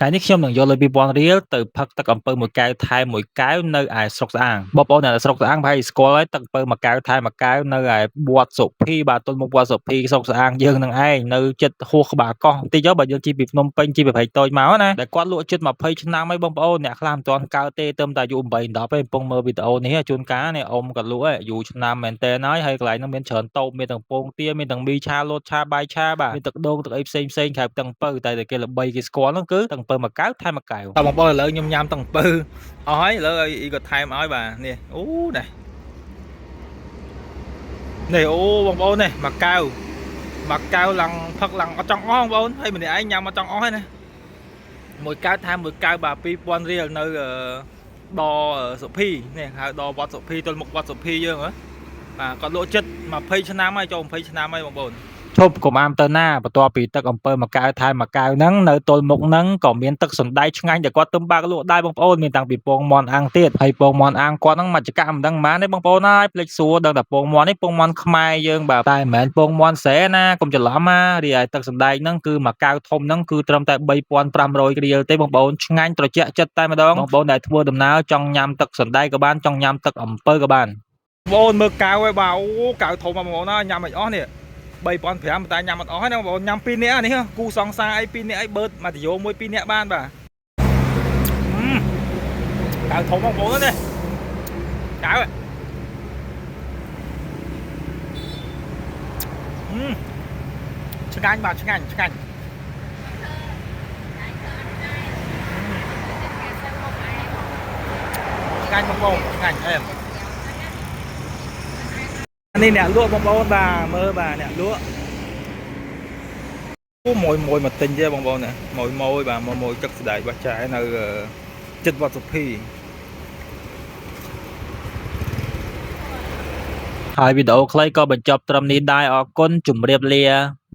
ថ្ងៃនេះខ្ញុំនឹងយកលុយ2000រៀលទៅផឹកទឹកអំពៅមួយកែវថែមមួយកែវនៅឯស្រុកស្អាងបងប្អូនអ្នកនៅស្រុកស្អាងប្រហែលជាស្គាល់ហើយទឹកអំពៅមួយកែវថែមមួយកែវនៅឯវត្តសុភីបាទទល់មុខវត្តសុភីស្រុកស្អាងយើងនឹងឯងនៅចិត្តហួសក្បាលកោះបន្តិចទៅបើយើងជិះពីភ្នំពេញជិះពីព្រែកតូចមកណាដែលគាត់លក់ជិត20ឆ្នាំហើយបងប្អូនអ្នកខ្លះមិនទាន់កើតទេទៅតែអាយុ8 10ទេកំពុងមើលវីដេអូនេះជួនកាលនេះអ៊ំគាត់លក់ឯងយូរឆ្នាំមែនតើហើយហើយកន្លែងហ្នឹងមានច្រើនតូបមានទាំងពងទាមានទាំងមីឆាលតឆាបាយឆាបាទមានទឹកដូងទឹកអីផ្សេងផ្សេងក្រៅពីទឹកអំពៅតែតែគេល្បីគេស្គាល់ហ្នឹងគឺទឹកអំពៅមួយកែវថែមមួយកែវតបងប្អូនឥឡូវខ្ញុំញ៉ាំទឹកអំពៅអស់ហើយឥឡូវឲ្យអ៊ីគាត់ថែមឲ្យបាទនេះអូនេះនេះអូបងប្អូននេះមួយកែវមួយកែវឡើងផឹកឡើងអត់ចង់អស់បងប្អូនហើយម្នាក់ឯងញ៉ាំអត់ចង់អស់ហើយណាមួយកែវថែមមួយកែវបាទ2000រៀលនៅដសុភីនេះហៅដវត្តសុភីទល់មុខវត្តសុភីយើងហ៎បាទគាត់លក់ចិត្ត20ឆ្នាំហើយចូល20ឆ្នាំហើយបងប្អូនឈប់កុំអាមទៅណាបន្ទាប់ពីទឹកអំពើមួយកែវថែមមួយកែវហ្នឹងនៅទល់មុខហ្នឹងក៏មានទឹកសណ្ដែកឆ្ងាញ់ដែលគាត់ទំបើកលក់ដែរបងប្អូនមានតាំងពីពងមាន់អាំងទៀតហើយពងមាន់អាំងគាត់ហ្នឹងមួយចកាមិនដឹងប៉ុន្មានទេបងប្អូនហើយភ្លេចសួរដឹងតែពងមាន់នេះពងមាន់ខ្មែរយើងបាទតែមិនមែនពងមាន់ស្រែណាកុំច្រឡំណារីឯទឹកសណ្ដែកហ្នឹងគឺមួយកែវធំហ្នឹងគឺត្រឹមតែ3500រៀលទេបងប្អូនឆ្ងាញ់ត្រជាក់ចិត្តតែម្ដងបងប្អូនដែលធ្វើដំណើរចង់ញ៉ាំទឹកសណ្ដែកក៏បានចង់ញ៉ាំទឹកអំពៅក៏បានបងប្អូនមើលកែវឯងបាទអូកែវធំបងប្អូនណាញ៉ាំមិនអស់នេះ3500តែញ៉ាំអត់អស់ហើយណាបងប្អូនញ៉ាំ2នាក់នេះគូសង្សារអី2នាក់អីបឺតមកតយោមួយ2នាក់បានបាទកៅធំបងប្អូននេះកៅឆ្ងាញ់បាទឆ្ងាញ់ឆ្ងាញ់ឆ្ងាញ់បងប្អូនឆ្ងាញ់អែមនេះអ្នកលក់បងប្អូនបាទមើលបាទអ្នកលក់អូមួយមួយមកទិញទេបងប្អូនណាមួយមួយបាទមួយមួយទឹកស្ដែកបោះចែនៅចិត្តវត្តសុភីហើយវីដេអូខ្លីក៏បញ្ចប់ត្រឹមនេះដែរអរគុណជម្រាបលា។